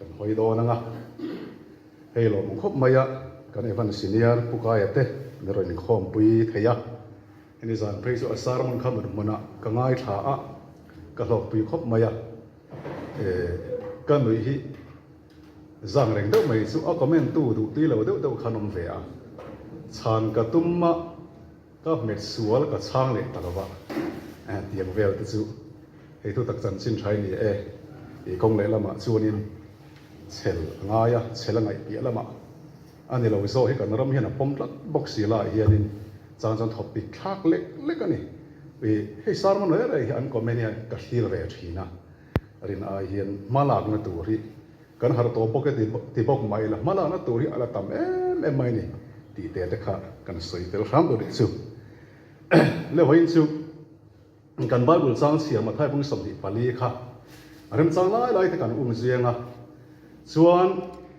Kan hawi dawn anga, hei lawm khawp mai a, kan Evan Senior Pu Kaia te min rawn inkhawmpui thei a, hemi zan phei chu a sermon kha mut hmunah ka ngaithla a, ka hlawkpui khawp mai a, ka nuih hi zang reng deuh mai chu a comment tu duh tui lo deuh deuh khan awm ve a, chhan ka tum a. Ka hmet sual ka chhang leh ta lova, tiang vel te chu hei thu tak chanchin tha i ni e tih kawng leh lamah chuanin chhel a ngai a, chhel a ngaih piah lamah a ni lo zawk hi kan ram hian a pawm tlat bawk si laiah hianin chang chuan thawk pik thlak lek lek a ni. Ih hei sermon reng reng hi an comment hian ka thlir ve thin a, rin ai hian hma lakna tur hi Kan harh tawh bawk e ti bawk mah ila hmalakna tur hi a la tam em em mai a ni tih te te kha kan sawi tel hram tur nih chu. Levain chu kan Bible chang chhiar Matthai bung 24 kha a remchang lai lai te kan um ziang a, chuan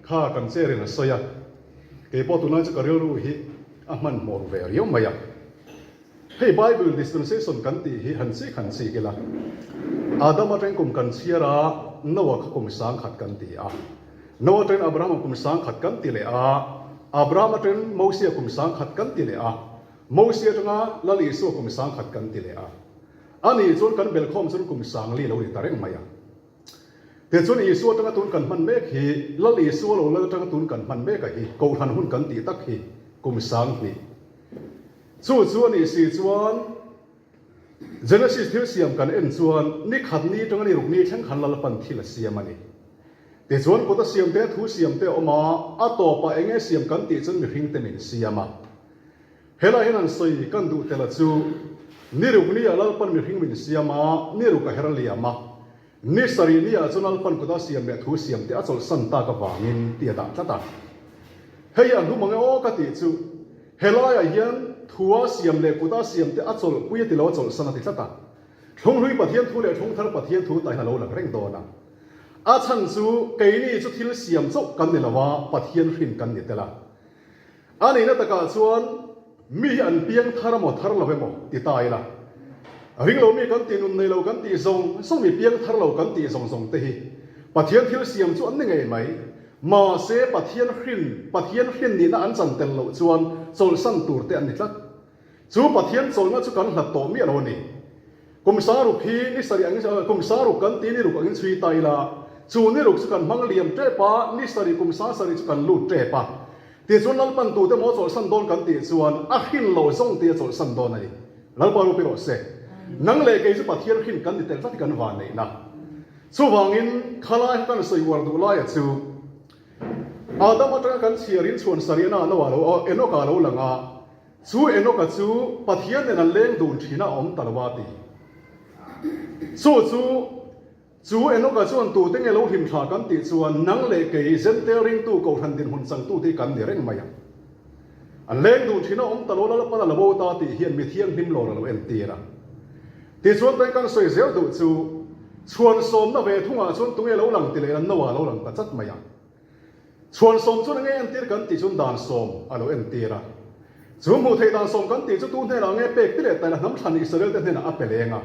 kha kan chair in a sawi a, keipawh tunlai chu ka rilru hi a hmanhmawh ru ve riau mai a. Hei Bible dispensation kan tih hi han chik han chik ila, Adam atangin kum kan chhiar a, Noah kha kum sangkhat kan ti a, Noah atangin Abraham kum sangkhat kan ti leh a, Abraham atangin Mosia kum sangkhat kan ti leh a, Mosia atanga Lal Isua kum sangkhat kan ti leh a. Ani chuan kan belkhawm chuan kum sangli lo ni ta reng mai a. Tichuan Isua atanga tun kan hman mek hi, Lal Isua lo lal atanga tun kan hman mek a hi, Kohhran hun kan tih tak hi kum 2000. Chu chu a nih si chuan Genesis thil siam kan en chuan ni khat ni atanga ni ruk ni thleng khan Lalpan thil a siam a ni. Tichuan kut a siam te, thu siam te a awm a, a tawpah eng nge siam kan tih chuan mihring te min siam a. Helai hian an sawi kan duh tel a chu ni ruk ni ah Lalpan mihring min siam a, ni ruk a her liam a. Ni sarih ni ah chuan Lalpan kut a siam leh thu siam te a chawlhsan tak avangin ti a dah tlat a. Hei a hlum ang e aw ka tih chu helaiah hian thua siam leh kut a siam te a chawlhpui a ti lo a chawlhsan a ti tlat a. Thlunghlui Pathian thu leh thlungthar Pathian thu tah hian a lo lang reng dawn a. A chhan chu keini chu thil siam chauh kan ni lo a, Pathian hrin kan ni tel a. A nihna takah chuan mi hi an piang thar emaw thar lo emaw ti ta ila, ring lo mi kan tih nun nei lo kan tih zawng zawng mi piang thar lo kan tih zawng zawng te hi Pathian thil siam chu an ni ngei mai. Mahse Pathian hrin, Pathian hrin nihna an chan tel loh chuan chawlhsan tur te an ni tlat. Chu Pathian chawlhna chu kan hlat tawh miah lo a ni. Kum saruk hi ni sarih angin, kum saruk kan ti ni ruk angin chhui ta ila, chu ni ruk chu kan hmang liam tep a, ni sarih kum sang sarih chu kan lut tep a. Tichuan Lalpan tute maw chawlhsan dawn kan tih chuan a hrin lo zawng tih a chawlhsan dawn a ni. Lalpa rupi rawh se. Nang leh kei chu Pathian hrin kan ni tel tlat hi kan van neihna. Chuvangin khalai kha kan sawi uar duh laia chu Adam atanga kan chhiarin chhuan sarihna Noah lo, Enoch-a lo lang a, Chu Enoch-a chu Pathian nen an leng dun thin a awm ta lo a ti. Chu chu, chu Enoch-a chuan tute nge lo hlim thla kan tih chuan nang leh kei Jentail ringtu Kohhran dinhmun changtute hi kan ni reng mai ang. An leng dun thin a awm ta lo Lalpan a lo bo ta tih hian mi thianghlim lawr a lo entir a. Tichuan teng kan sawi zel duh chu, chhuan sawmna ve thungah chuan tunge lo lang ti leh Noah a lo lang ta chat mai ang. Chhuan sawm chuan enge entir kan tih chuan dan sawm a lo entir a. Chu hmuh theih dan sawm kan tih chu tu hnenah nge pek ti leh taila hnam thlan Israel te hnenah a pe leng a.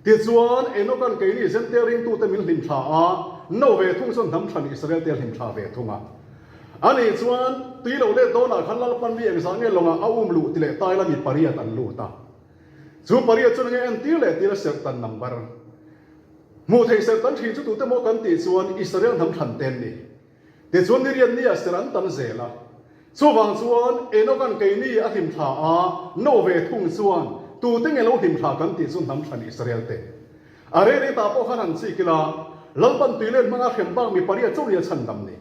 Tichuan Enoch-a'n keini Jentail ringtute min hlim thla a, no ve thung chuan hnam thlan Israel te a hlim thla ve thung a. Ani chuan tui lo let dawnah khan Lalpan mi engzah nge lawngah a um luh ti leh taila mi pariat an lut a. Chu pariat chuan enge entir leh tir a serhtan number. Hmuh theih serh tan thin chu tute maw kan tih chuan Israel hnam thlan te an ni. Tichuan ni riat nia serh an tam zel a. Chuvang chuan Enoch-a'n keini a hlim thla a, no ve thung chuan tute nge lo hlim thla kan tih chu hnam thlan Israel te. A rei rei tah pawh khan han chik ila, Lalpan tuilen hmanga hrem bak mi pariat chauh nia chhandam ni.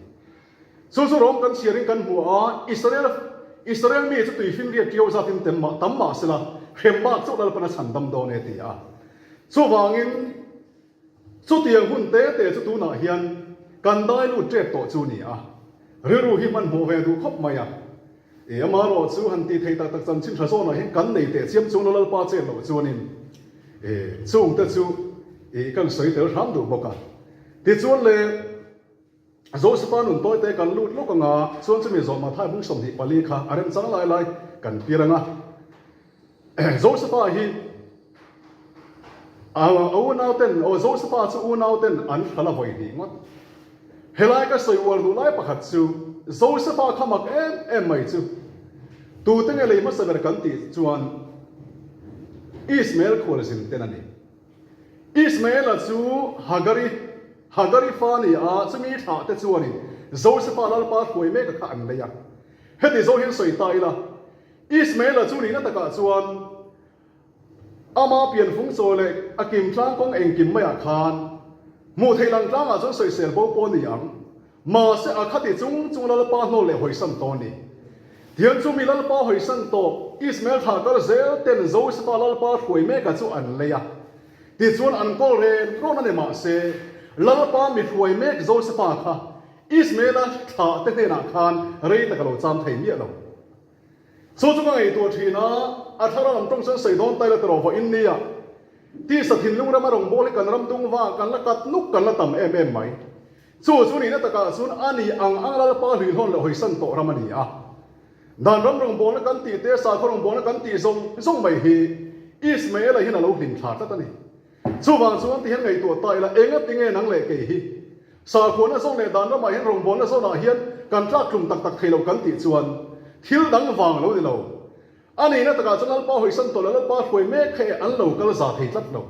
Chu chu rawng kan chhiarin kan hmu a, Israel Israel mi chu tui finriat ṭiau zatin tem mah tam mah sela, hrem bak chauh Lalpan a chhandam dawn e ti a. Chuvangin, chutiang hun te te chu tunah hian kan dai lut ṭep tawh chu ni a, rilru hi hmanhmawh ve duh khawp mai a. E, amaherawh chu han tih theih tak tak chanchin tha zawnah hian kan nei teh chiam chuan Lalpa chet loh chuanin e, chungte chu e, kan sawi tel hram duh bawk a. Tichuan le. Josefa nun tawite kan lut lawk anga chuan chumi zawh Mathai bung 24 kha a remchang lai lai kan tir anga. Josefa hi a unau ten, aw Josefa chu unau ten an hral a vawi hnih ngawt. Helai ka sawi uar duh lai pakhat chu Josefa kha mak em em mai chu tute nge lei hmasa ber kan tih chuan Ismael khualzin ten a ni. Ismaela chu Hagari, Hagari fa a ni a, chumi thlah te chuanin Josefa lalpa hruai mek a kha an lei a. Heti zawng hian sawi ta ila, Ismaela chu nihna takah chuan Ama pianfung chaw leh a kim tlang kawng engkim maiah khan hmuh theih lang tlangah chuan sawisel bo pawh a ni ang. Mahse a khati chung chung Lalpa hnawl leh hawisan tawh a ni. Tiang chu mi Lalpa hawisan tawh Ismael thlah kal zel ten Josefa Lalpa hruai meka chu an lei a. Tichuan an kawl ren rawn a ni mahse Lalpa mi hruai mek Josefa kha Ismaela thlah te hnenah khan rei tak a lo cham thei miah lo. Chu chu ka ngaihtuah thin a, a thlara lam tawng chuan sawi dawn taila tawrh vawiin nia. Tisa thinlung rama rawngbâwl hi kan ram dung vang kan la kat nuk kan la tam em em mai. Chu chu nihna takah chuan a ni ang ang Lalpa hluihlawn leh hawisan tawh ram a ni a. Dan ram rawngbâwlna kan tih te, sakhaw rawngbâwlna kan tih zawng zawng mai hi Ismaela hian a lo hlim thla tlat a ni. Chuvang chuan ti hian ngaihtuah ta ila, enga tinge nang leh kei hi? Sakhuana zawn leh dan ramah hian rawngbawlna zawnah hian kan tlak tlum tak tak thei lo kan tih chuan thil dang vang lo ni lo. A nihna takah chuan Lalpa hawisan tawh leh Lalpa hruai mek kha e an lo kal za thei tlat lo.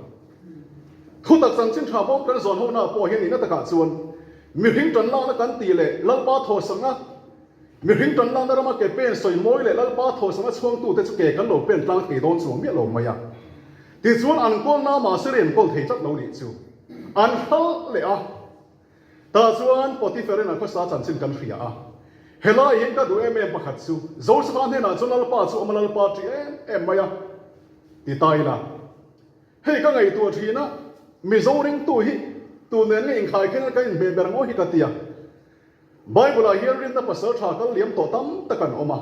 Thutak chanchin tha bawm kan zawn honaah pawh hian nihna takah chuan mihring tanlakna kan tih leh Lalpa thawhsanga Mihring tan lakna rama ke pen sawi mawi leh Lalpa thawhsanga chhuangtute chu ke kan lo pen tlang thei dawn chuang miah lo mai a. Tichuan an kawlna mahse ri an kawl thei tlat lo nih chu an hral leh a. Tah chuan Potiphar-in a khawsa chanchin kan hria a. Helai hian ka duh em em pakhat chu Joseph-a hnenah chuan Lalpa chu awm a Lalpa ṭih em em mai a ti ta ila. Hei ka ngaihtuah ṭhin a, Mizo ringtu hi tu nen nge inkhai khen ka inhmeh ber ngaw hi ka ti a. Bible-ah hian rinna pasal tha kal liam tawh tam tak an awm a.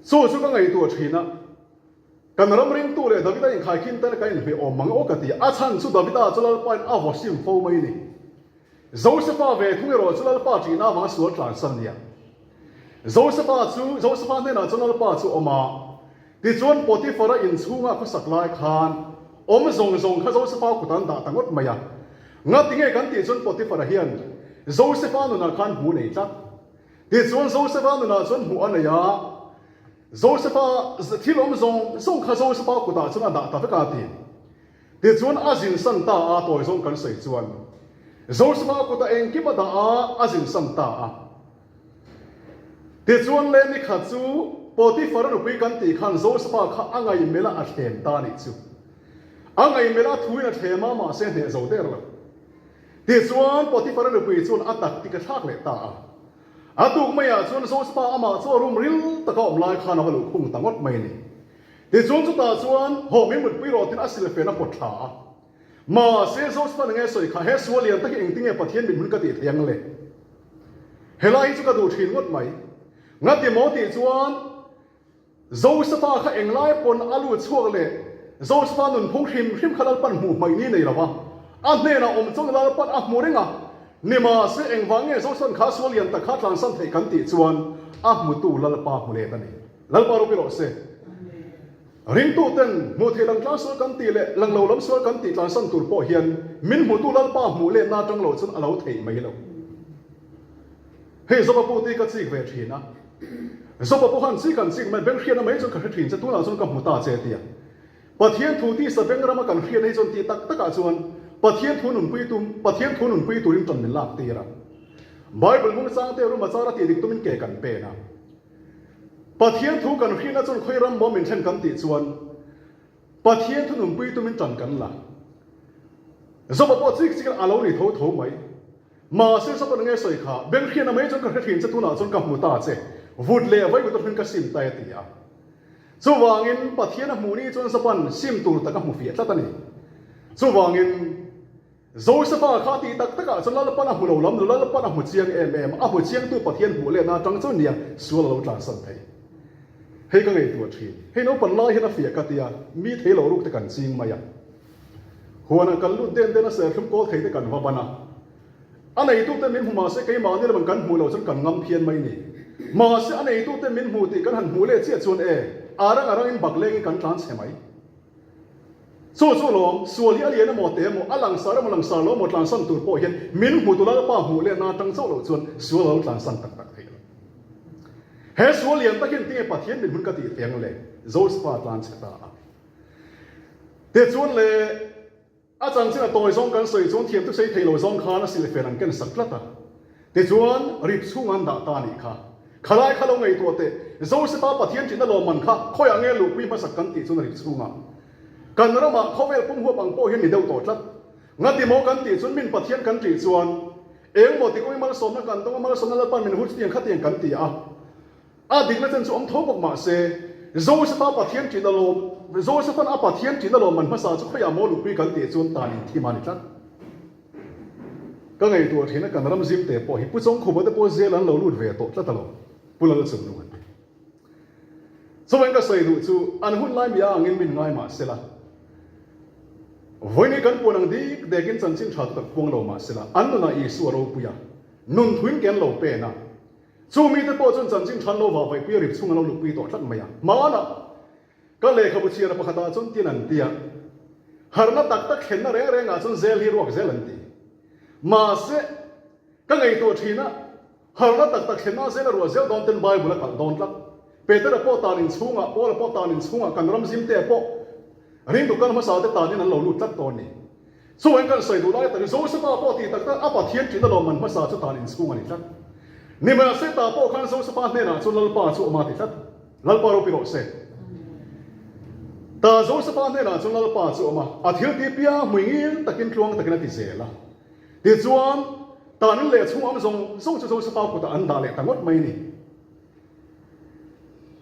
Chu chu ka ngaihtuah thin a, kan ram ringtu leh Davida inkhaikhin ten kan inhmeh awm mang aw ka ti a. A chhan chu Davida chu Lalpain a vaw sim fo mai ni. Josefa ve thung erawh chu Lalpa ṭihna avanga sual tlansan nia. Josefa chu Josefa hnenah chuan Lalpa chu awm a, Tichuan Potiphar-a inchhunga khawsak lai khan awm zawng zawng kha Josefa kut an dah ta ngawt mai a. Ngati nge kan tih chuan Potiphar-a hian Josefa nunah khan hmuh nei tlat. Tichuan Josefa nunah chuan hmuh a nei a, Josefa thil awm zawng zawng kha Josefa kutah chuan a dah ta vek a ti. Tichuan a zinsan ta a, tawi zawng kan sawi chuan Josefa kutah engkim a dah a, a zinsan ta a. Tichuan le ni khat chu Potiphar-a nupui kan tih khan Josefa kha a ngaihmelh a a thlem ta nih chu. A ngaihmelh a thuin a thlem a, mahse hneh zo der lo. Tichuan Potiphar-a nupui chuan a taktik a thlak leh ta a. A tuk maiah chuan Josefa amah chu a room ril taka awm lai khan a va luh khung ta ngawt mai a ni. Tichuan chutah chuan haw min mutpui rawh tiin a silfen a pawt thla a. Mahse Josefa nge sawi kha he sual lian tak hi engtinge Pathian mit hmun ka tih thei ang le? Helai hi chu ka duh thin ngawt mai. Ngati maw tih chuan Josefa kha englai pawn a lut chhuak leh Josefa nunphung hrim hrim kha Lalpan hmuh hmaih ni nei lo va, a hnenah awm chuan Lalpan a hmu reng a, nimahse engvang nge Josefa'n kha sual lian tak kha tlansan theih kan tih chuan a hmutu Lalpa hmu let a ni. Lalpa ropui rawh se. Ringtuten hmuh theih lang tlang sual kan tih leh lang lo lam sual kan tih tlansan tur pawh hian min hmutu Lalpa hmuh letna atang lo chuan a lo theih mai lo. Hei Zopa pu tih ka chik ve thin a. Zopa pu khan chik an chik mai, beng hriatna mai chuan ka hre thin che, tunah chuan ka hmu ta che tia. Pathian thu tisa beng rama kan hriatna hi chuan tih tak takah chuan Pathian thu nunpui tum, Pathian thu nunpui turin tan min lak tir a. Bible hmung changte ruma chara tih dik tumin ke kan pen a. Pathian thu kan hriatna chuan khawi ram maw min thlen kan tih chuan Pathian thu nunpui tumin tan kan la. Zopa pawh chik chik a lo ni tho tho mai. Mahse Zopa nge sawi kha, beng hriatna mai chuan ka hre thin che tunah chuan ka hmu ta che, vut leh vai vut atangin ka sim ta e ti a. Chuvangin Pathian a hmuh ni chuan Zopa'n sim tur tak a hmu fiah tlat a ni. Chuvangin. Josefa kha tih tak takah chuan Lalpan a hmu lo lam lo, Lalpan a hmu chiang em em, a hmu chiangtu Pathian hmuh lehna atang chuan nia sual a lo tlansan thei. Hei ka ngaihtuah thin. Hei naupan lai hian a fiah ka tia, mi thei lo ruk te kan ching mai a. Huanah kan lut den den a serthlum kawl thei te kan va ban a. A neitute min hmu mahse keimahni lamah kan hmuh loh chuan kan ngam phian mai ni. Mahse a neitute min hmu tih kan han hmuh leh chiah chuan e, a rang a rangin bak lengin kan tlan chhe mai. Chu chu lawm, sual hi a lian emaw te emaw, a langsar emaw langsar lo emaw tlansan tur pawh hian min hmu tu Lalpa hmuh leh na atang chauh loh chuan sual a lo tlansan tak tak theih lo. He sual lian tak hian tinge Pathian min hmun ka tih thei ang le? Josepha tlan chhe ta a. Tichuan le. A chanchin a tawi zawng kan sawi chuan thiam chu sei thei lo zawng khan a silhfen an ken sak tlat a. Tichuan, rip chhung an dah ta a nih kha. Khalai kha lo ngaihtuah teh, Josepha Pathian ṭihna lawmman kha khawiah nge luhpui hmasak kan tih chuan rip chhungah. Kan ramah khawvel pum huap ang pawh hian ni deuh tawh tlat. Ngati maw kan tih chuan min Pathian kan ṭih chuan eng maw tikawng i malsawmna kan dawng a, malsawmna Lalpa'n min hur chutiang khatiang kan ti a. A dikna chen chu awm tho bawk mah se, Joseph-a Pathian ṭihna lawm, Joseph-a'n a Pathian ṭihna lawmman hmasa chu khawiah maw luhpui kan tih chuan tan inthim a ni tlat. Ka ngaihtuah ṭhin a, kan ram zimte pawh hi Pu Chawngkhupa te pawh zel an lo lut ve tawh tlat alawm, Pu Lalchungnung an ti. Chuvangin ka sawi duh chu an hun lai mi a angin min ngai mah sela, vawiin kan puan ang dik dekin chanchin ṭha chu tak puang lo mah sela, an nunah Isua ropui a, nun thuin ke an lo pen a, Chu mite pawh chuan chanchin than lo vah vaihpui a rip chhung an lo lukpui tawh tlat mai a. Hmanah ka lehkhabu chhiarna pakhatah chuan tin an ti a, harhna tak tak thlenna reng rengah chuan zel hi ruak zel an ti. Mahse, ka ngaihtuah thin a, harhna tak tak thlenna zel a ruah zel dawn ten Bible a kalh dawn tlat. Petera pawh tan inchhungah, Paula pawh tan inchhungah, kan ram zimtea pawh ringtu kal hmasa te tanin an lo lut tlat dawn ni. Chuan kan sawi duh lai tak Josepha pawh tih tak tak a Pathian ṭihna lawmman hmasa chu tan inchhung a ni tlat. Nimahse ta pawh khan Josepha hnenah chuan Lalpa chu awm a ti tlat. Lalpa ropi rawh se. Ta Josepha hnenah chuan Lalpa chu awm a, a thil tih piang hmui ngil takin tluang takin a ti zel a. Tichuan, tan in leh chhung awm zawng zawng chu Josepha kutah an dah leh ta ngawt mai a ni.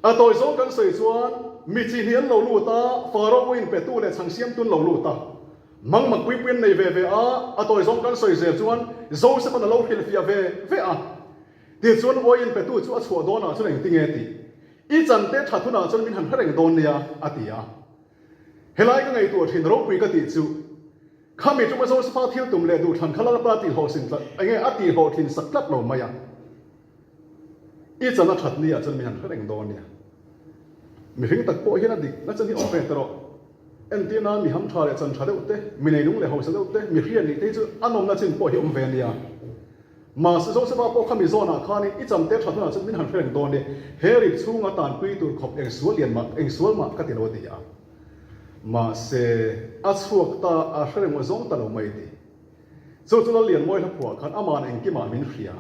A tawi zawng kan sawi chuan mi chi hnih an lo lut a, Faro uin petu leh chhang siamtu an lo lut a. Mang mak puipui an nei ve ve a, a tawi zawng kan sawi zel chuan Joseph-an a lo hrilhfiah ve ve a. Tichuan uin petu chu a chhuah dawnah chuan engtinge tih? I chante that hunah chuan min han hre reng dawn nia, a ti a. Helai ka ngaihtuah thin ropui ka tih chu khami tuma Joseph-a thil tum leh duhthlan kha Lalpa tihhlawhsin tlat, enge a tihhlawhtlin sak tlat lo mai a. I chan a that ni ah chuan min han hre reng dawn nia. Mihring tak pawh hian a dik na chan hi awm ve ta rawh. Entir nan mi ham tha leh chan tha deuh te, mi neinung leh hausa deuh te, mi hriat nih te hi chu a nawmna chin pawh hi awm ve nia. Mahse Joseph-a pawh kha mi zawnah khanin i chan te that hunah chuan min han hre reng dawn nia. He rip chhunga tanpui tur khawp eng sual lian mah, eng sual mah ka ti lo a ti a. Mahse a chhuak ta a hre reng zawng ta lo mai ti. Chu chu Lallianmawi hlaphuah khan ama'n engkimah min hria.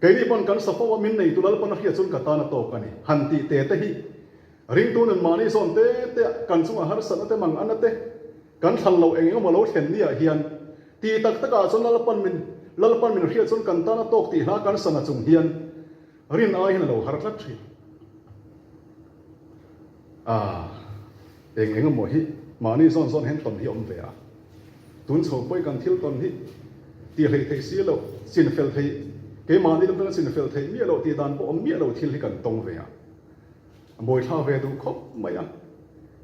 Keini pawn kan safo a min neitu Lalpan a hriat chuan ka tan a tawk a ni. Han tih te te hi ringtu nun mahni zawn te te ah kan chungah harsatna te mang ana te kan thlan loh eng engemaw lo thlen ni ah hian ti tak tak ah chuan Lalpan min Lalpan min hriat chuan kan tan a tawk tih hla kan sana chung hian rin ai hian a lo har tlat thin. A, eng eng emaw hi mahni zawn zawn hian tawn hi awm ve a. Tun chho pawi kan thil tawn hi tih hleih theih si loh, chin fel theih, keimahni lam atanga chin fel theih miah loh tih dan pawh awm miah lo thil hi kan tawng ve a. A mawi thla ve duh khawp mai a.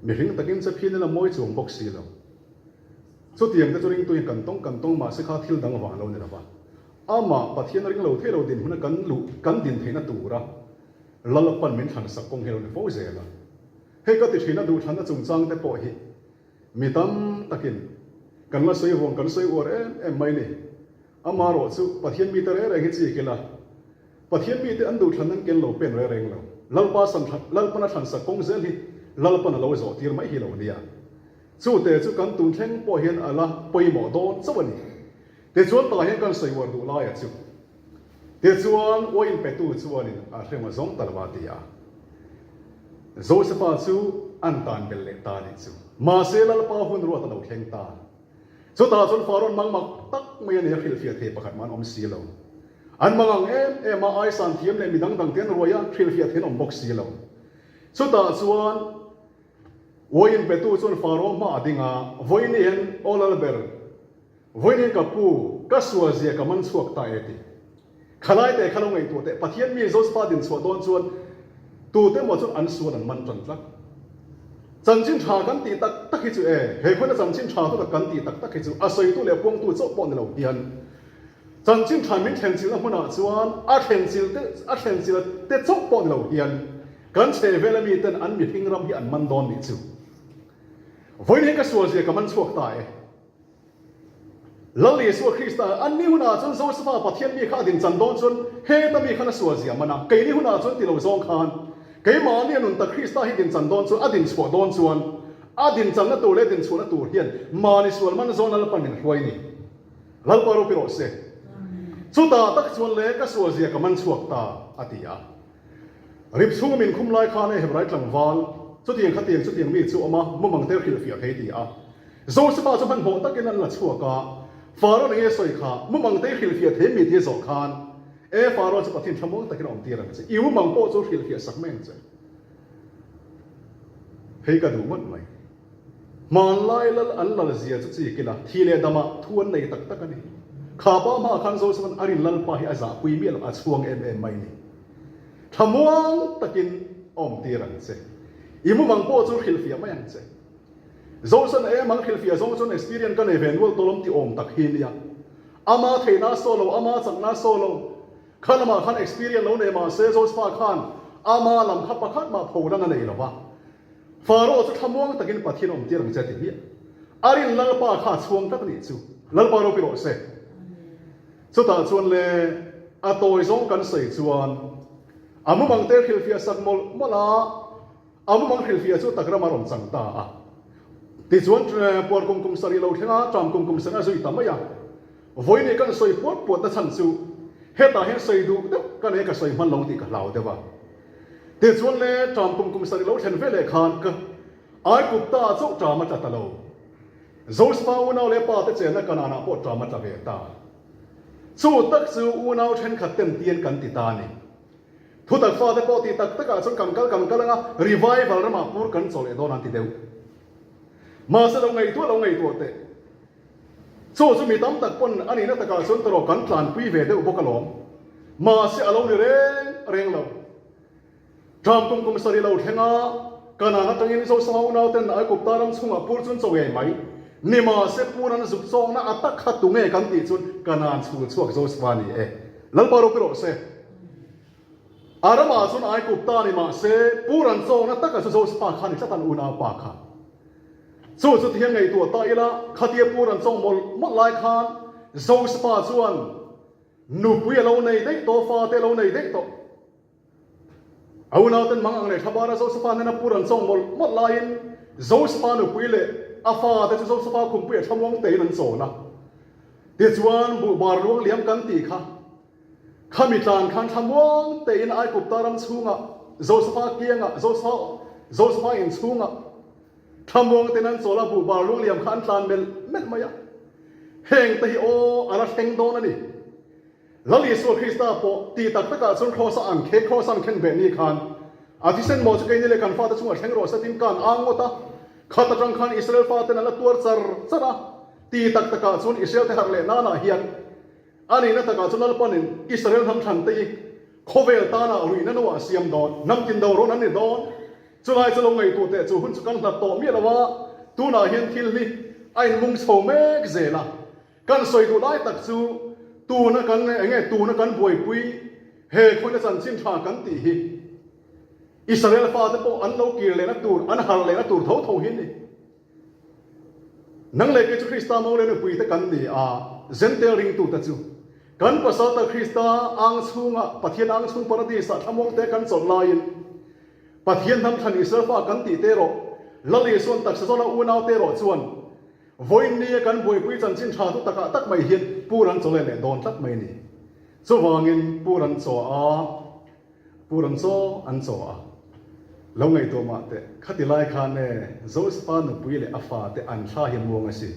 Mihring takin che phian ila mawi chuang bawk si lo. Chutiang te chu ringtu hian kan tawng kan tawng mahse kha thil dang vang lo ni lova. Amah Pathian a ring lo thei lo dinhmun a kan luh kan din theihna tura Lalpan min thlan sak kawng hi a lo ni fo zel a. Hei ka ti thin a duhthlanna chungchang te pawh hi mi tam takin kan la sawi huang kan sawi uar em em mai ni. Amarawh chu Pathian mite reng reng hi chik ila, Pathian mite an duhthlanna an ken lo pen reng reng lo. Lalpa san thlan Lalpan a thlan sak kawng zel hi Lalpan a lo zawh tir mai hi lo nia. Chute chu kan tun thleng pawh hian a la pawimawh dawn chauh a ni. Tichuan tah hian kan sawi uar duh laia chu. Tichuan uain petu chuanin a hrem a zawng ta lo a ti a. Josepha chu an tan belh leh ta nih chu. Mahse Lalpa hun ruat a lo thleng ta. Chutah chuan Farawn mang mak tak mai a nei a hrilhfiah thei pakhat mah an awm si lo. An mang ang em em a, aisan thiam leh midang dangte an ruai a, hrilhfiah thei an awm bawk si lo. Chutah chuan uain petu chuan Farawn hmaah a ding a, Vawiin hian aw Lalber, Vawiin ka pu, ka sual zia ka man chhuak ta e ti. Khalai te kha lo ngaihtuah teh, Pathian mi Josepha din chhuah dawn chuan tute maw chuan an sual an man tan tlat. Chanchin tha kan tih tak tak hi chu e, he khawn a chanchin tha chu tak kan tih tak tak hi chu a sawitu leh puangtu chauh pawh ni lo hian chanchin tha min thlenchilhna hmunah chuan a thlenchilh te a thlenchilh te chauh pawh ni lo hian kan chhehvela miten an mihring ram hi an man dawn nih chu. Vawiin hi ka sual zia ka man chhuak ta e. Lal Isua Krista, Anni hunah chuan Josefa Pathian mi kha a din chan dawn chuan heta mi khan a sual zia man a, keini hunah chuan ti lo zawng khan keimahni a nun tak Krista hi din chan dawn chuan a din chhuah dawn chuan a din channa tur leh din chhuahna tur hian mahni sual man zawn Lalpan min hruai ni. Lalpa ropi rawh se. Chutah tak chuan le ka sual zia ka man chhuak ta, a ti a. Rip chhunga min khum lai khan e Hebrai tlangval, chutiang khatiang chutiang mi chu awm a, mumang te hrilhfiah thei ti a. Josefa chu hmanhmawh takin an la chhuak a, Faraon enge sawi kha, mumang te hrilhfiah thei mi tia zawh khan, E Faraon chu Pathian thlamuang takin a awm tir ang che, i mumang pawh chu hrilhfiah sak mai ang che. Hei ka duh ngawt mai. Hmanlai lal an lal zia chu chi kila thi leh damah thu an nei tak tak a ni. Kha pa hmaah khan Josefa'n a rin lalpa hi a zahpui miah lo, a chhuang em em mai ni. Thlamuang takin awm tir ang che. I mumang pawh chu hrilhfiah mai ang che. Zosan em ang hrilhfiah zawng chuan experience ka nei ve nual tawlawm ti awm tak hi nia. Ama theihna saw lo, ama chakna saw lo. Kha lamah khan experience lo nei mah se Josefa khan ama lam kha pakhat mah pholang a nei lo va. Pharaoh chu thlamuang takin Pathian awm tir ang che ti hmiah. A rin Lalpa kha a chhuang tlat a nih chu. Lalpa ropi rawh se. Chutah chuan le a tawi zawng kan sawi chuan a mumang te hrilhfiah sak mawlh mawlh a, a mumang hrilhfiah chu tak rama rawn chang ta a. Tichuan puar kum kum sarih lo thleng a, ṭam kum kum sarih a zui ta mai a. Vawiin kan sawi puat puat na chhan chu hetah hian sawi duh deuh ka nei ka sawi hman lo tih ka hlau deuh a. Tichuan le ṭam kum kum sarih lo thlen veleh khan ka Aigupta chauh ṭam a tla ta lo. Josefa unau leh pa te chenna Kanaan-ah pawh ṭam a tla ve ta. Chu tak chu unau thenkhat ten tian kan ti ta a ni. Thutak fate pawh tih tak takah chuan kan kal kan kal anga revival ramah pur kan chaw leh dawn an ti deuh. Mahse lo ngaihtuah lo ngaihtuah teh. Chu chu mi tam tak pawn a nihna takah chuan tawrh kan tlanpui ve deuh bawk alawm. Mahse a lo ni reng reng lo. Ṭam kum kum sarih lo thleng a, Kanaan atangin Zosama unauten Aigupta ram chhungah pur chun chaw ngei mai. Nimahse pur an zuk chawkna a tak kha tunge kan tih chuan Kanaan chhul chhuak Josefa a ni e. Lalpa ropi rawh se. A ramah chuan Aigupta ni mahse pur an chawkna taka chu Josefa kha ni tlat an unaupa kha. Chu chu tihian ngaihtuah ta ila, khatia pur an chawng mawlh mawlh lai khan Josefa chuan nupui a lo nei daih tawh, fate a lo nei daih tawh. A unauten mang ang leh thlabara Josefa hnena pur an chawng mawlh mawlh laiin Josefa nupui leh a fate chu Josefa khumpuiah thlamuang tein an chawn a. Tichuan, buhbar luang liam kan tih kha, khami tlan khan thlamuang tein Aigupta ram chhungah Josefa kiangah, Josefa, Josefa in chhungah thlamuang tein an chawl a, buhbar luang liam kha an tlan melh melh mai a. Heng te hi aw, a la thleng dawn a ni. Lal Isua Krista pawh ti tak takah chuan Kraws a ang khe, Kraws ang khen beh ni khan a thisen maw chu keini leh kan fate chungah thleng rawh se tin kan ang ngawt a, khat atang khan Israel faten an la tuar char char a, ti tak takah chuan Israel te harh leh nanah hian a nihna takah chuan Lalpanin Israel hnam thlan te hi khawvel tana ruihna no ah a siam dawn, hnam tin do rawn an ni dawn. Chulai chu lo ngaihtuah teh chu hun chu kan hlat tawh miah lo a, tunah hian thil hi a inmung chho mek zel a. Kan sawi duh lai tak chu tuna kan eng nge tuna kan buaipui he khawina chanchin tha kan tih hi Israel fate pawh an lo kir lehna tur an harh lehna tur tho tho hi a ni. Nang leh kei chu Krista mo leh nupui te kan ni a, Jentail ringtute chu kan pasalta Krista ang chhunga Pathian ang chhung paradis ah thlamuang te kan chawlh laiin Pathian hnam thlan Israel fa kan tih te erawh Lal Isuan taksa zawna unau te erawh chuan Vawiin nia kan buaipui chanchin tha chu takah tak mai hian pur an chaw leh leh dawn tlat mai a ni. Chuvangin pur an chaw a, pur an chaw an chaw a. Lo ngaihtuah mah teh, khati lai khan e Josefa nupui leh a fate an thla hi muang a si.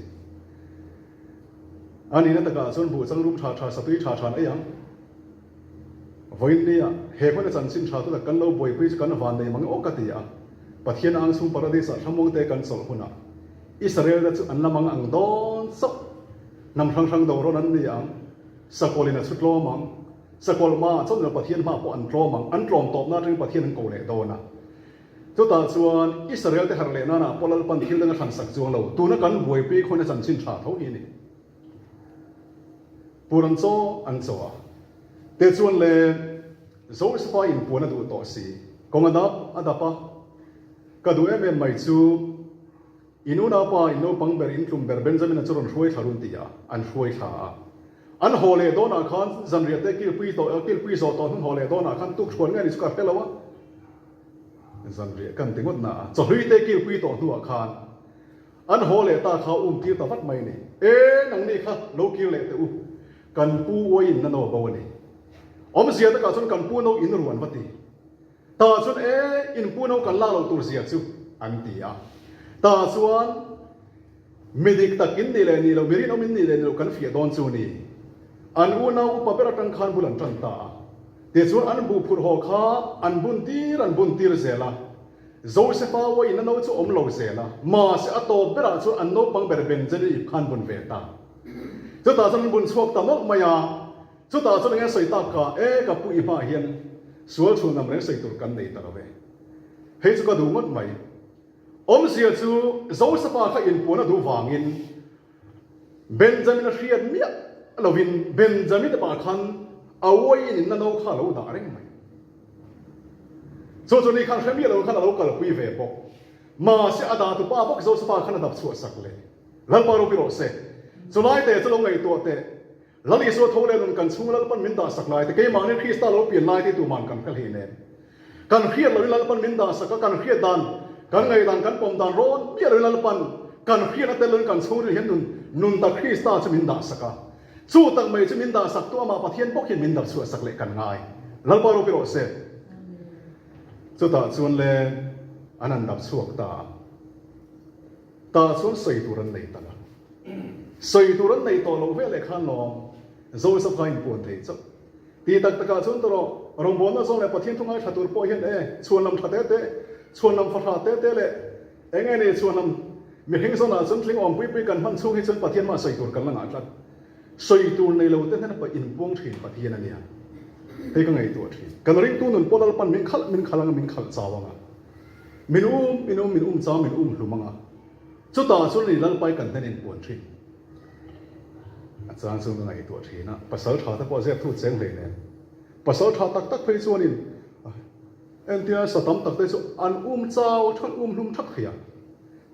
A nihna takah chuan buh changrum tha tha satui tha tha an ei ang. Vawiin nia he hmuna chanchin tha chu tak kan lo buaipui chu kan van nei mang aw ka ti a, Pathian ang chhung paradis ah thlamuang te kan chawlh hunah Israel te chu an la mang ang dawn chauh. Hnam hrang hrang do rawn an ni ang, sakawlh in a chhu tlawm ang, sakawlh hmaah chuan lo Pathian hmaah pawh an tlawm ang, an tlawm tawpna atangin Pathian an ko leh dawn a. Chutah chuan Israel te harh leh nanah pawh Lalpan thil dang a thlan sak chuang lo, tuna kan buaipui khawina chanchin tha tho hi a ni. Pur an chaw an chaw a. Te chuan le Josefa in puan a duh tawh si. Kawng a dap a dap a. Ka duh em em mai chu. In unaupa, in naupang ber, in tlum ber Benjamina chu rawn hruai thla run ti a, an hruai thla a. An haw leh dawnah khan zanriah te kilpui tawh, kilpui zawh tawh hnung haw leh dawnah khan tuk hruan nge ni chu ka hre lo a, zanriah kan ti ngawt na a, chawhlui te kilpui tawh hnuah khan an haw leh ta kha um tir ta vat mai a ni. E, nangni kha lo kir leh teh u, kan pu uaiin na no bo a ni. Awmzia takah chuan kan pu no in ruan va ti. Tah chuan e, in pu no kan lak loh tur zia chu an ti a. Tah chuan mi dik tak in nih leh nih loh, mi rinawm in nih leh nih loh kan fiah dawn chu ni. An unau upa ber atang khan bul an tan ta a. Tichuan an buh phurh haw kha an bun tir an bun tir zel a. Josefa uaiin a no chu awm lo zel a. Mahse a tawp berah chuan an naupang ber Benjamina ip khan bun ve ta. Chutah chuan an bun chhuak ta nawlh mai a. Chutah chuan enge sawi tak kha, E ka pu i hmaah hian sual chhun lam reng sawi tur kan nei ta lo ve. Hei chu ka duh ngawt mai. Awmzia chu Josefa kha inpuan a duh vangin Benjamin a hriat miah lovin Benjamin pah khan a uaiin inna no kha a lo dah reng mai. Chu chu ni khan hre miah lo khan a lo kalpui ve bawk. Mahse a dah tupa bawk Josefa khan a dap chhuah sak leh. Lalpa ropui rawh se. Chulai te chu lo ngaihtuah teh. Lal Isua tho leh nun kan chhung Lalpan min dah sak lai te, keimahni Krista lo pian lai te tuman kan hre hlei nen. Kan hriat loin Lalpan min dah sak a, kan hriat dan, kan ngaihdan, kan pawm dan rawn miah loin Lalpan kan hriatna tel loin kan chhungril hian nun, nun tak Krista chu min dah sak a. Chu tak mai chu min dah sak tu amah Pathian bawk hian min dap chhuah sak leh kan ngai. Lalpa ropui rawh se. Chutah chuan le an han dap chhuak ta a. Tah chuan sawi tur an nei ta lo. Sawi tur an nei tawh loh vel leh khan lawm Joseph kha inpuan thei chauh. Ti tak takah chuan tawrh rawngbawlna zawng leh Pathian thu ngaithla tur pawh hian e chhuanlam tha te te, chhuanlam fahra te te leh eng nge ni chhuanlam mihring zawnah chuan tling awm pui pui kan hman chhung hi chuan Pathian mah sawi tur kan la ngah tlat. Sawi tur nei lo te hnena pawh inpuang thin Pathian a nia. Hei ka ngaihtuah thin. Kan ringtu nun pawh Lalpan min khalh min khalh anga min khalh chau anga. Min um min um min um chau min um hlum anga. Chutah chuan ni Lalpai kan hnen inpuan thin. A chang chuan ka ngaihtuah thin a, pasal tha te pawh zep thu cheng hlei nen. Pasal tha tak tak phei chuanin entia sa tam tak te chu an um chau than um hlum thak thei a.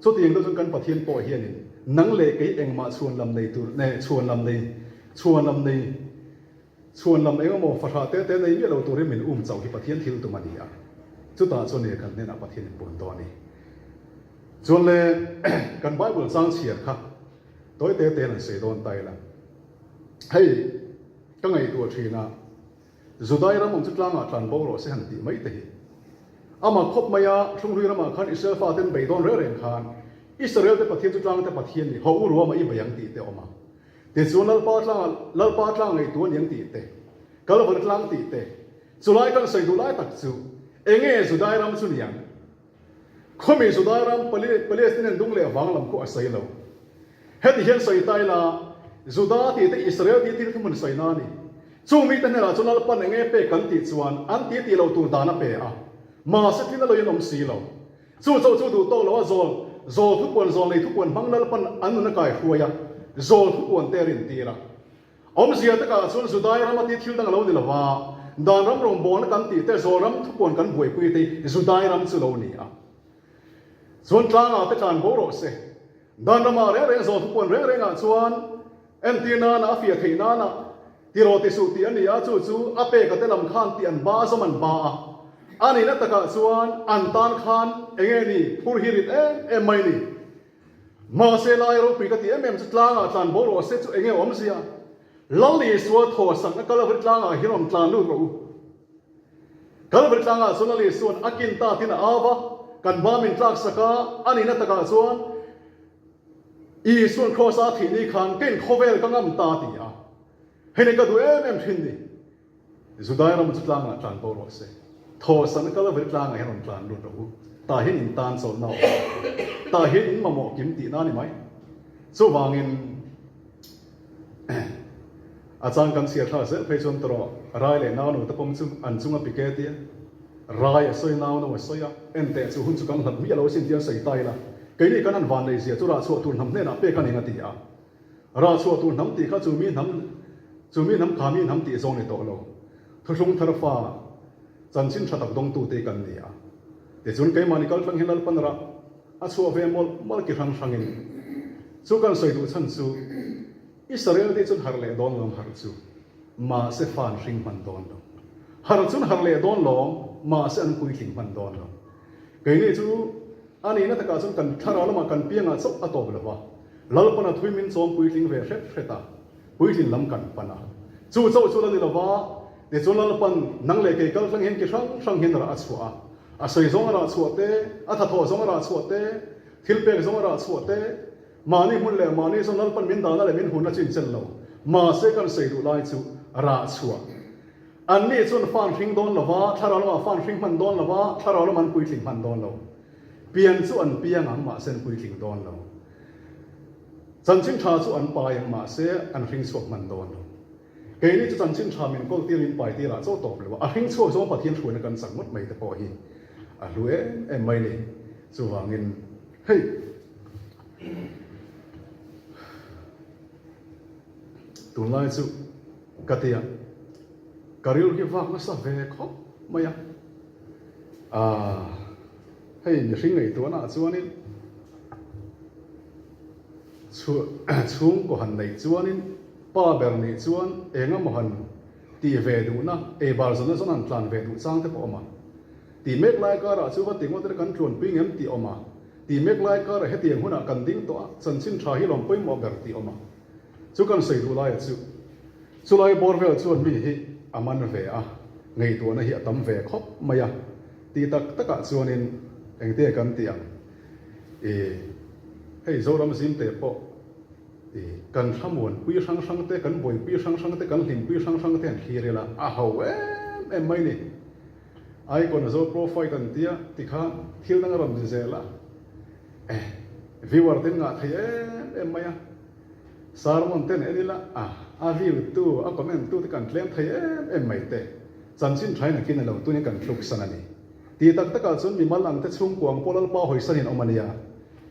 Chutiang te chuan kan Pathian pawh hianin nang leh kei engmah chhuanlam nei tur ne chhuanlam nei chhuanlam nei Chhuanlam eng emaw fahrah te te nei miah lo turin min um chauh hi Pathian thil tum a ni a, chutah chuan nia kan hnenah Pathian in pun tawh a ni. Chuan le kan Bible chang chhiar kha tawi te tein an sawi dawn ta ila, hei ka ngaihtuah thin a, Judai ram awm chu tlangah tlan bo rawh se han tih mai te hi. Amah khawp mai a, Thlunghlui ramah khan Israel faten bei dawn reng reng khan Israel te Pathian chu tlang te Pathian ni, haw u ruamah i bei ang tih te a awm a. Tichuan Lalpa tlangah Lalpa tlang ngei tu a ni ang tih te, Kalvari tlang tih te, chulai kan sawi duh lai tak chu enge Judai ram chu ni ang? Khawmi Judai ram Palestinian dung leh vang lam khu a sawi lo. Heti hian sawi ta ila, Juda tih te Israel tih thil thuhmun sawi na a ni. Chung mite hnenah chuan Lalpan enge pek kan tih chuan an ti tih lo tur dan a pe a, mahse thil a lo inawm si lo. Chu chauh chu duh tawk lo a zawl, zawl thupuan zawl nei thupuan hmang Lalpan an nun a kai hruai a, zawl thupuan te a rintir a. Awmzia takah chuan Judai rama tih thil dang a lo ni lo va, dan ram rawngbawlna kan tih te, zawl ram thupuan kan buaipui te hi Judai ram chu lo ni a. Chuan tlangah te tlan bo rawh se. Dan ramah reng reng zawl thupuan reng rengah chuan entir nana a fiah theih nana Ti rawh ti suh tih a ni a, chu chu a peka te lam khan tih an ba a, zawm an ba a. A nihna takah chuan an tan khan eng nge ni phur hi rit em em mai ni. Mahse lai ropui ka ti em em chu tlangah tlan bo rawh se chu eng nge awmzia? Lal Isua thaw sakna Kalvari tlangah hian rawn tlan lut rawh u. Kalvari tlangah chuan Lal Isua'n a kin ta tin a au va, kan ba min tlak sak a, a nihna takah chuan Isua'n Kraws a thih ni khan ka inkhawvel ka ngam ta ti a. Hei ni ka duh em em thin ni. Judai ram chu tlangah tlan bo rawh se. Thawhsan Kalvari tlangah hian rawn tlan lut rawh u. Tah hian in tan chawlhna a awm. Tah hian in mamawh kim tihna a ni mai. Chuvangin a chang kan chhiar thlak zel phei chuan tawrh rai leh nau te pawm chu an chunga pik e tia rai a sawi nau no a sawi a, enteh chu hun chu kan hlat miah lo asin tia an sawi ta ila keini kan han van neih zia chu rah chhuah tur hnam hnenah pek a ni nga ti a. Rah chhuah tur hnam tih kha chu mi hnam, chu mi hnam kha mi hnam tih zawng ni tawh lo. Thuthlung thar fa chanchin tha tak dawngtute kan ni a. Tichuan keimahni kaltlang hi Lalpan rah. A chhuah ve mawlh mawlh ki hrang hrangin. Chu kan sawi duh chhan chu Israel te chuan harh leh dawn lawm harh chu mahse fa an hring hman dawn lo. Harh chuan harh leh dawn lawm mahse an puitling hman dawn lo. Keini chu a nihna takah chuan kan thlarau lamah kan piangah chauh a tawp lo va, Lalpana thui min chawm puitling ve hret hret a, puitlin lam kan pan a. Chu chauh chu la ni lo va, tichuan Lalpan nang leh kei kal tlang hian ki hrang hrang hian rah a chhuah a. A sawi zawng a rah chhuah te, a thathawh zawng a rah chhuah te, thil pek zawng a rah chhuah te, mahni hmun leh mahni zawn Lalpan min dahna leh min hunna chu inchen lo. Mahse kan sawi duh lai chu rah chhuah. Anni chuan fa an hring dawn lo va, thlarau lamah fa an hring hman dawn lo va, thlarau lamah an puitling hman dawn lo. Pian chu an piang ang mahse an puitling dawn lo. Chanchin tha chu an pai ang mahse an hring chhuak hman dawn lo. Keini chu chanchin tha min kawl tir min pai tir ah chaw tawp lo a, a hring chhuak zawng Pathian hruaina kan chak ngawt mai te pawh hi a hlu em em mai ni. Chuvangin hei tunlai chu ka tia ka rilru hi vak nasa ve khawp mai a, aah hei mihring ngaihtuahna ah chuanin chhungkaw han neih chuanin pa ber nih chuan eng emaw han tih ve duhna, ei bar zawn zawn han tlan ve duh chang te pawh a awm a. Tih mek lai karah chu va ti ngawt ila kan tluanpui ngem tih a awm a. Tih mek lai karah hetiang hunah kan ding tawh a, chanchin tha hi lawm pawimawh ber tih a awm a. Chu kan sawi duh laia chu chulai bawr vel chuan mi hi a man ve a, ngaihtuahna hi a tam ve khawp mai a. Tih tak takah chuanin engte kan tih ang? Ih, hei Zoram zimte pawh ih kan thlamuanpui hrang hrang te, kan buaipui hrang hrang te, kan hlimpui hrang hrang te han thlir ila a ho em em mai ni. Icon a zo profile kan tia tikhan thil dang a rawn ni zel a, eh viewer ten ngah thei em em mai a. Sermon ten en ila a, a view tu, a comment tu te kan tlem thei em em mai te. Chanchin thain a kin a lo tunin kan thluk san a ni. Ti tak takah chuan mimal ang te chhungkua ang pawh Lalpa hawisan in awm a nia.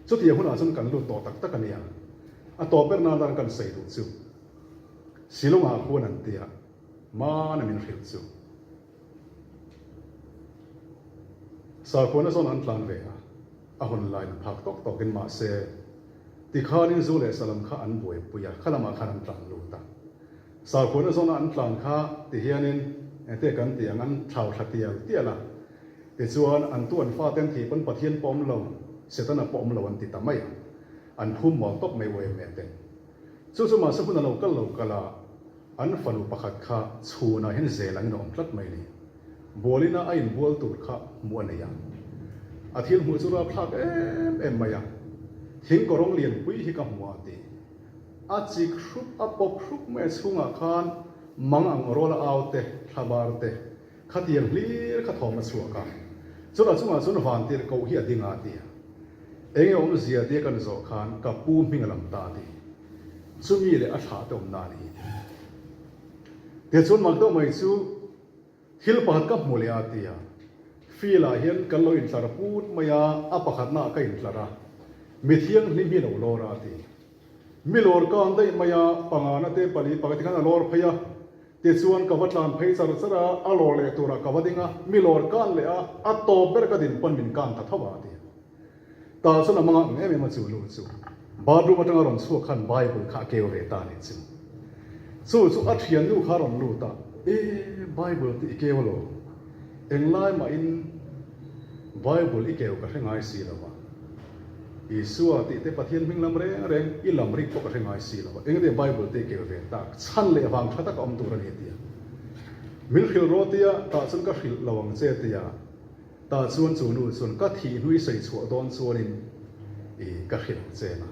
Chutiang hunah chuan kan lut tawh tak tak a nia. A tawp ber nan ran kan sawi duh chu. Shillong-ah khuan an tia, Mana min hrilh chu. Sakhuana zawn an tlan ve a, a hun lain a phak tawk tawkin mahse tikhanin zu leh salam kha an buaipui a, kha lamah khan an tlan lut a. Sakhuana zawna an tlan kha tihianin engte kan tih ang, an thlau thla tial tial a, tichuan an tu an fate an thih pawn Pathian pawh awm lo, Setana pawh awm lo an ti ta mai a, an phum mawl tawp mai uaim ten. Chu chu mahse hun a lo kal lo kal a, An fanu pakhat kha chhunah hian zel angin a awm tlat mai a ni. Bualina a inbual tur kha hmuh a nei a. A thil hmuh chu rapthlak em em mai a. Thing kawrawng lianpui hi ka hmu a ti. A chik hrup, a pawp hrup mai a chhungah khan mang ang rawl a au te, thlabar te, khatiang hlir kha thawm a chhuak a. Chuan a chungah chuan vantir koh hi a ding a a ti a. Enge awmzia tia kan zawh khan ka pu hming a lam ta a ti. Chumi leh a thlah te awmna a ni. Tichuan mak deuh mai chu thil pakhat ka hmu leh a tia, field ah hian kan lo intlar put mai a, a pakhatna ah ka intlar a, mi thianghlim hi lo lawr a a ti. Mi lawr kang daih mai a, pangana te pali pakhat te khan a lawr phei a, tichuan ka va tlan phei char char a, a lawr leh turah ka va ding a, mi lawr kan leh a, a tawp ber ka din pawn min kan ta tho a a ti. Tah chuan a mangah ang em em a chu nu chu bathroom atanga rawn chhuak khan Bible kha a keu ve ta a nih chu. Chu chu a thiannu kha a rawn lut a, E, Bible te i keu lo. Englai mahin Bible i keu ka hre ngai si lo a. Isua tih te Pathian hming lam reng reng i lam rik pawh ka hre ngai si lo a. Engati Bible te i keu ve tak? Chhan leh vang tha tak a awm tur a ni tia. Min hrilh rawh tia, tah chuan ka hrilh lo ang che tia. Tah chuan chu nu chuan ka thih hnui sawi chhuah dawn chuanin i ka hrilh ang che na.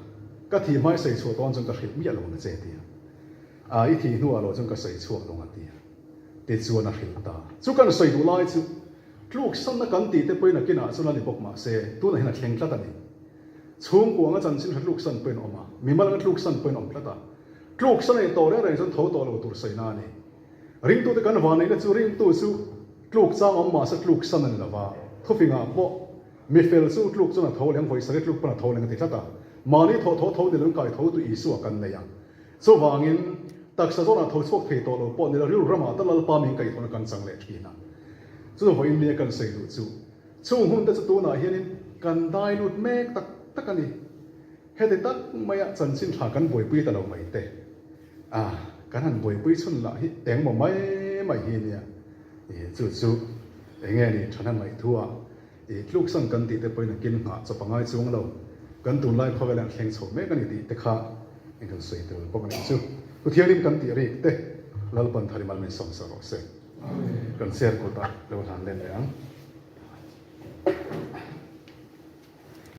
Ka thih hmai sawi chhuah dawn chuan ka hrilh miah lo ang che tia. A i thih hnuah lo chuan ka sawi chhuak lo ang a tia. Tichuan a hrilh ta. Chu kan sawi duh lai chu tluksanna kan tih te pawhin a kinah chuan a ni bawk mahse tunah hian a thleng tlat a ni. Chhungkua anga chanchin hre tluksan pawhin a awm a, mimal anga tluksan pawhin a awm tlat a. Tluksan a nih tawh reng reng chuan tho tawh lo tur sawina a ni. Ringtute kan vanneihna chu ringtu chu tluk chang awm mahse tluk san a ni lova, thufingah pawh mi fel chu tluk chuan a tho leng, vawi sarih tluk pawn a tho leng a ti tlat a. Mahni thawh tho tho ni lo in kai tho tu Isua kan nei a. Chuvangin taksa zawnah tho chhuak thei tawh lo pawh ni lo rilru ramah tal Lalpa min kaihthawhna kan chang leh thin a. Chu vawiin nia kan sawi duh chu chung hun te chu tunah hianin. Kan dai lut mek tak tak a ni. Heti tak maia chanchin tha kan buaipui ta lo mai te. A, kan han buaipui chhun lah hi engmaw mai mai hi nia. I chu chu enge ni thahnem ngaih thu a, i tluksan kan tih te pawhin a kin nghah chawp a ngai chuang lo. Kan tunlai khawvel ah thleng chho mek a ni tih te kha eng kan sawi tel bawk a nih chu. Thu thianghlim kan tih rik te Lalpan thar i mal min sawm sak rawh se. Kan share kut ah lo hlan let leh ang.